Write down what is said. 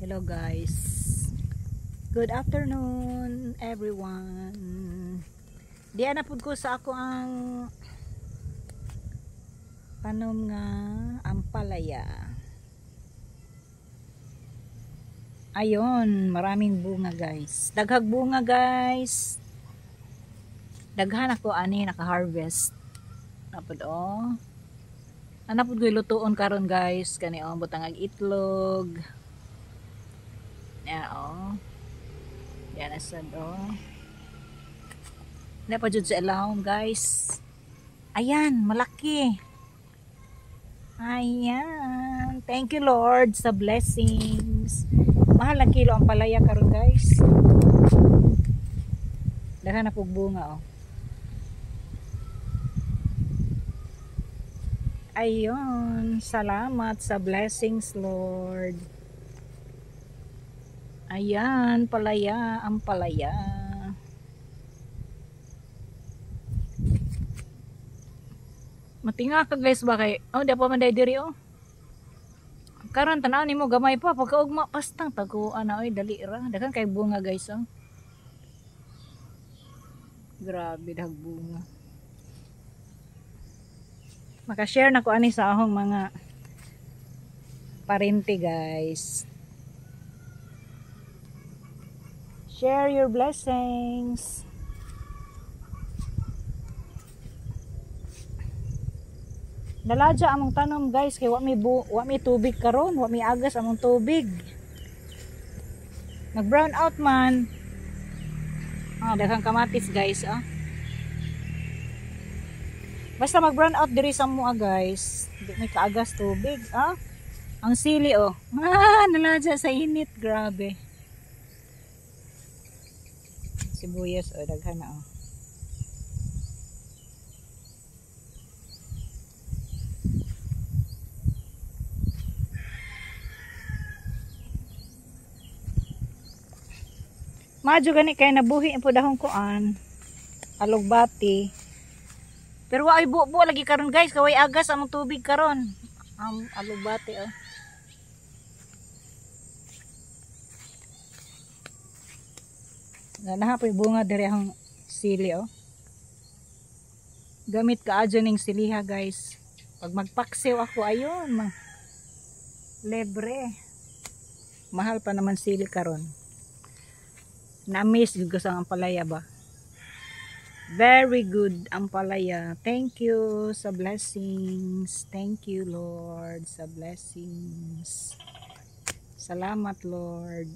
Hello guys. Good afternoon everyone. Diya na pud ko sa ako ang tanom nga ampalaya. Ayon, maraming bunga guys. Daghag bunga guys. Daghan ako ani naka-harvest. Napod oh. Ana pud ko'y lutuon karon guys, kani oh butang ag itlog. Ya oh. Yan asad oh. Na pa jud sa ilawom guys. Ayan, malaki. Ayan. Thank you Lord sa blessings. Mahal ang kilo ang palaya karon guys. Daghan na pug bunga oh. Ayun, salamat sa blessings Lord. Ayan, palaya, ang palaya. Matinga ka guys ba kay oh di pa man diri oh. Karon tan-aw nimo gamay pa pagkaugma pastang taguan na oy dali ra. Daghan kay bunga guys oh. Grabe dag bunga. Maka-share na ko ani sa akong mga parente guys. Share your blessings. Naladya among tanom guys kay wa may tubig karon, wa may agas among tubig. Nag brown out man. Ah, daghang kamatis guys ah. Basta mag brown out diri sa mua guys, di may kaagas tubig ah. Ang sili oh. Ah, naladya sa init, grabe. Sibuyas oh, daghan na oh. Madyo gani kay nabuhi po dahong kuan alugbati. Pero wa ay buo lagi karon guys, kaway agas among tubig karon. Ang alugbati oh. Nanahapoy bunga diri ang sili oh. Gamit ka adyo ning siliha guys. Pag magpaksiw ako ayon, lebre. Mahal pa naman sili karon. Na-miss gyud ko sa ampalaya ba. Very good ampalaya. Thank you sa blessings. Thank you Lord sa blessings. Salamat Lord.